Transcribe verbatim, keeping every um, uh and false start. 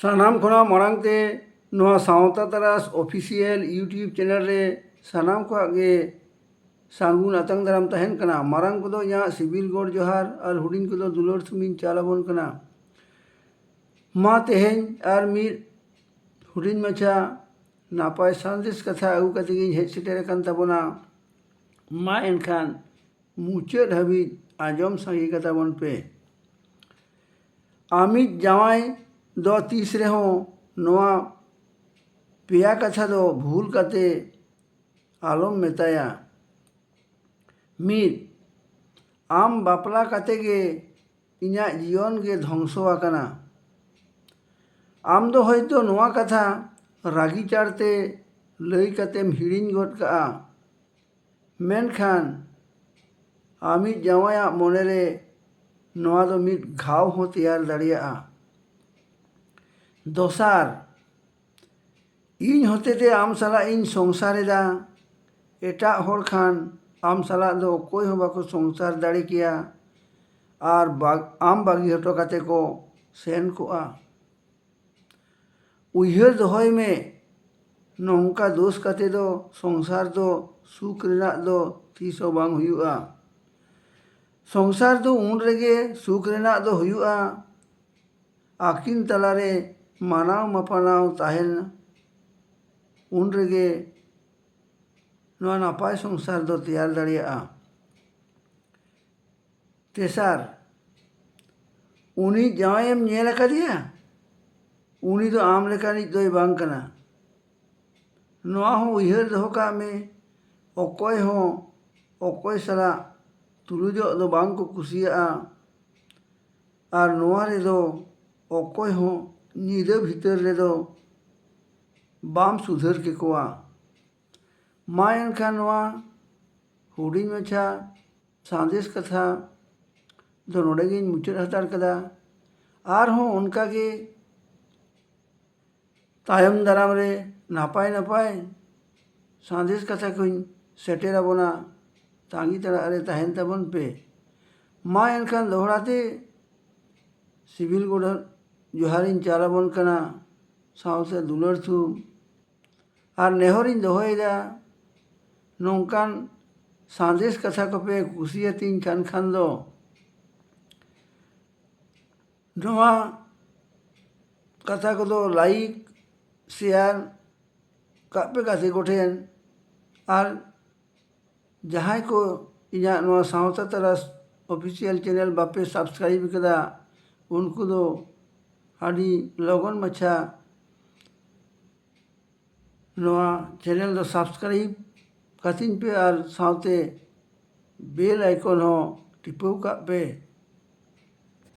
ᱥᱟᱱᱟᱢ ᱠᱷᱚᱱᱟᱜ ᱢᱟᱲᱟᱝ ᱛᱮ ᱱᱚᱣᱟ ᱥᱟᱶᱛᱟ ᱛᱟᱨᱟᱥ ᱚᱯᱷᱤᱥᱤᱭᱟᱞ YouTube ᱪᱮᱱᱮᱞ ᱨᱮ ᱥᱟᱱᱟᱢ ᱠᱚᱣᱟᱜ ᱜᱮ ᱥᱟᱹᱜᱩᱱ ᱟᱛᱟᱝ ᱫᱟᱨᱟᱢ ᱛᱟᱦᱮᱱ ᱠᱟᱱᱟ᱾ ᱢᱟᱨᱟᱝ ᱠᱚᱫᱚ ᱤᱧᱟᱹᱜ ᱥᱤᱵᱤᱞ ᱜᱚᱰ ᱡᱚᱦᱟᱨ ᱟᱨ ᱦᱩᱰᱤᱧ ᱠᱚᱫᱚ ᱫᱩᱞᱟᱹᱲ ᱛᱷᱩᱢᱤᱧ ᱪᱟᱞ ᱟᱵᱚᱱ ᱠᱟᱱᱟ᱾ ᱢᱟ ᱛᱮᱦᱮᱧ ᱟᱨ ᱢᱤᱫ ᱦᱩᱰᱤᱧ ᱢᱟᱪᱷᱟ ᱱᱟᱯᱟᱭ ᱥᱟᱸᱫᱮᱥ ᱠᱟᱛᱷᱟ ᱟᱹᱜᱩ ᱠᱟᱛᱮ ᱜᱤᱧ ᱦᱮᱡ ᱥᱮᱴᱮᱨ ᱟᱠᱟᱱ ᱛᱟᱵᱚᱱᱟ᱾ ᱢᱟ ᱮᱱᱠᱷᱟᱱ ᱢᱩᱪᱟᱹᱫ ᱦᱟᱹᱵᱤᱡ ᱟᱸᱡᱚᱢ ᱥᱟᱸᱜᱮ ᱠᱟᱛᱟ ᱵᱚᱱ ᱯᱮ᱾ ᱟᱢᱤᱡ ᱡᱟᱶᱟᱭ ᱫᱚ ᱛᱤᱥ ᱨᱮᱦᱚᱸ ᱱᱚᱣᱟ ᱯᱮᱭᱟ ᱠᱟᱛᱷᱟ ᱫᱚ ᱵᱷᱩᱞ ᱠᱟᱛᱮ ᱟᱞᱚᱢ ᱢᱮᱛᱟᱭᱟ᱾ ᱢᱤᱫ, ᱟᱢ ᱵᱟᱯᱞᱟ ᱠᱟᱛᱮ ᱜᱮ ᱤᱧᱟᱹᱜ ᱡᱤᱭᱚᱱ ᱜᱮ ᱫᱷᱚᱝᱥᱚ ᱟᱠᱟᱱᱟ᱾ ᱟᱢ ᱫᱚ ᱦᱚᱭᱛᱳ ᱱᱚᱣᱟ ᱠᱟᱛᱷᱟ ᱨᱟᱹᱜᱤ ᱪᱟᱲᱛᱮ ᱞᱟᱹᱭ ᱠᱟᱛᱮᱢ ᱦᱤᱲᱤᱧ ᱜᱚᱫ ᱠᱟᱜᱼᱟ, ᱢᱮᱱᱠᱷᱟᱱ ᱟᱢᱤᱡ ᱡᱟᱶᱟᱭᱟᱜ ᱢᱚᱱᱮᱨᱮ ᱱᱚᱣᱟ ᱫᱚ ᱢᱤᱫ ᱜᱷᱟᱣ ᱦᱚᱸ ᱛᱮᱭᱟᱨ ᱫᱟᱲᱮᱭᱟᱜᱼᱟ᱾ ᱫᱚᱥᱟᱨ, ᱤᱧ ᱦᱚᱛᱮᱛᱮ ᱟᱢ ᱥᱟᱞᱟᱜ ᱤᱧ ᱥᱚᱝᱥᱟᱨ ᱮᱫᱟ᱾ ᱮᱴᱟᱜ ᱦᱚᱲ ᱠᱷᱟᱱ ᱟᱢ ᱥᱟᱞᱟᱜ ᱫᱚ ᱚᱠᱚᱭ ᱦᱚᱸ ᱵᱟᱠᱚ ᱥᱚᱝᱥᱟᱨ ᱫᱟᱲᱮ ᱠᱮᱭᱟ ᱟᱨ ᱵᱟ-, ᱟᱢ ᱵᱟᱹᱜᱤ ᱦᱚᱴᱚ ᱠᱟᱛᱮ ᱠᱚ ᱥᱮᱱ ᱠᱚᱜᱼᱟ᱾ ᱩᱭᱦᱟᱹᱨ ᱫᱚᱦᱚᱭ ᱢᱮ, ᱱᱚᱝᱠᱟ ᱫᱳᱥ ᱠᱟᱛᱮ ᱫᱚ ᱥᱚᱝᱥᱟᱨ ᱫᱚ ᱥᱩᱠ ᱨᱮᱱᱟᱜ ᱫᱚ ᱛᱤᱥ ᱦᱚᱸ ᱵᱟᱝ ᱦᱩᱭᱩᱜᱼᱟ᱾ ᱥᱚᱝᱥᱟᱨ ᱫᱚ ᱩᱱ ᱨᱮᱜᱮ ᱥᱩᱠ ᱨᱮᱱᱟᱜ ᱫᱚ ᱦᱩᱭᱩᱜᱼᱟ, ᱟᱹᱠᱤᱱ ᱛᱟᱞᱟᱨᱮ ᱢᱟᱱᱟᱣ ᱢᱟᱯᱟᱱᱟᱣ ᱛᱟᱦᱮᱱ, ᱩᱱ ᱨᱮᱜᱮ ᱱᱚᱣᱟ ᱱᱟᱯᱟᱭ ᱥᱚᱝᱥᱟᱨ ᱫᱚ ᱛᱮᱭᱟᱨ ᱫᱟᱲᱮᱭᱟᱜᱼᱟ᱾ ᱛᱮᱥᱟᱨ, ᱩᱱᱤ ᱡᱟᱶᱟᱭᱮᱢ ᱧᱮᱞ ᱟᱠᱟᱫᱮᱭᱟ? ᱩᱱᱤ ᱫᱚ ᱟᱢ ᱞᱮᱠᱟᱱᱤᱡ ᱫᱚᱭ ᱵᱟᱝ ᱠᱟᱱᱟ᱾ ᱱᱚᱣᱟ ᱦᱚᱸ ᱩᱭᱦᱟᱹᱨ ᱫᱚᱦᱚ ᱠᱟᱜ ᱢᱮ, ᱚᱠᱚᱭ ᱦᱚᱸ ᱚᱠᱚᱭ ᱥᱟᱞᱟᱜ ᱛᱩᱞᱩᱡᱚᱜ ᱫᱚ ᱵᱟᱝ ᱠᱚ ᱠᱩᱥᱤᱭᱟᱜᱼᱟ᱾ ᱟᱨ ᱱᱚᱣᱟ ᱨᱮᱫᱚ ᱚᱠᱚᱭ ᱦᱚᱸ ᱧᱤᱫᱟᱹ ᱵᱷᱤᱛᱟᱹᱨ ᱨᱮᱫᱚ ᱵᱟᱢ ᱥᱩᱫᱷᱟᱹᱨ ᱠᱮᱠᱚᱣᱟ᱾ ᱢᱟ ᱮᱱᱠᱷᱟᱱ ᱱᱚᱣᱟ ᱦᱩᱰᱤᱧ ᱢᱟᱪᱷᱟ ᱥᱟᱸᱫᱮᱥ ᱠᱟᱛᱷᱟ ᱫᱚ ᱱᱚᱰᱮ ᱜᱤᱧ ᱢᱩᱪᱟᱹᱫ ᱦᱟᱛᱟᱲ ᱠᱟᱫᱟ᱾ ᱟᱨᱦᱚᱸ ᱚᱱᱠᱟ ᱜᱮ ᱛᱟᱭᱚᱢ ᱫᱟᱨᱟᱢ ᱨᱮ ᱱᱟᱯᱟᱭ ᱱᱟᱯᱟᱭ ᱥᱟᱸᱫᱮᱥ ᱠᱟᱛᱷᱟ ᱠᱚᱧ ᱥᱮᱴᱮᱨ ᱟᱵᱚᱱᱟ᱾ ᱛᱟᱺᱜᱤ ᱛᱟᱲᱟᱜ ᱨᱮ ᱛᱟᱦᱮᱱ ᱛᱟᱵᱚᱱ ᱯᱮ᱾ ᱢᱟ ᱮᱱᱠᱷᱟᱱ ᱫᱚᱦᱲᱟ ᱛᱮ ᱥᱤᱵᱤᱞ ᱜᱚᱰ ᱡᱚᱦᱟᱨᱤᱧ ᱪᱟᱞ ᱟᱵᱚᱱ ᱠᱟᱱᱟ, ᱥᱟᱶᱛᱮ ᱫᱩᱞᱟᱹᱲ ᱛᱷᱩᱢ ᱟᱨ ᱱᱮᱦᱚᱨᱤᱧ ᱫᱚᱦᱚᱭᱮᱫᱟ, ᱱᱚᱝᱠᱟᱱ ᱥᱟᱸᱫᱮᱥ ᱠᱟᱛᱷᱟ ᱠᱚᱯᱮ ᱠᱩᱥᱤᱭᱟᱛᱤᱧ ᱠᱟᱱ ᱠᱷᱟᱱ ᱫᱚ ᱱᱚᱣᱟ ᱠᱟᱛᱷᱟ ᱠᱚᱫᱚ ᱞᱟᱭᱤᱠ, ᱥᱮᱭᱟᱨ ᱠᱟᱜ ᱯᱮ ᱜᱟᱛᱮ ᱠᱚᱴᱷᱮᱱ᱾ ᱟᱨ ᱡᱟᱦᱟᱸᱭ ᱠᱚ ᱤᱧᱟᱹᱜ ᱱᱚᱣᱟ ᱥᱟᱶᱛᱟ ᱛᱟᱨᱟᱥ ᱚᱯᱷᱤᱥᱤᱭᱟᱞ ᱪᱮᱱᱮᱞ ᱵᱟᱯᱮ ᱥᱟᱵᱥᱠᱨᱟᱭᱤᱵ ᱠᱟᱫᱟ, ᱩᱱᱠᱩ ᱫᱚ ᱟᱹᱰᱤ ᱞᱚᱜᱚᱱ ᱢᱟᱪᱷᱟ ᱱᱚᱣᱟ ᱪᱮᱱᱮᱞ ᱫᱚ ᱥᱟᱵᱥᱠᱨᱟᱭᱤᱵ ᱠᱟᱹᱛᱤᱧ ᱯᱮ ᱟᱨ ᱥᱟᱶᱛᱮ ᱵᱮᱞ ᱟᱭᱠᱚᱱ ᱦᱚᱸ ᱴᱤᱯᱟᱹᱣ ᱠᱟᱜ ᱯᱮ᱾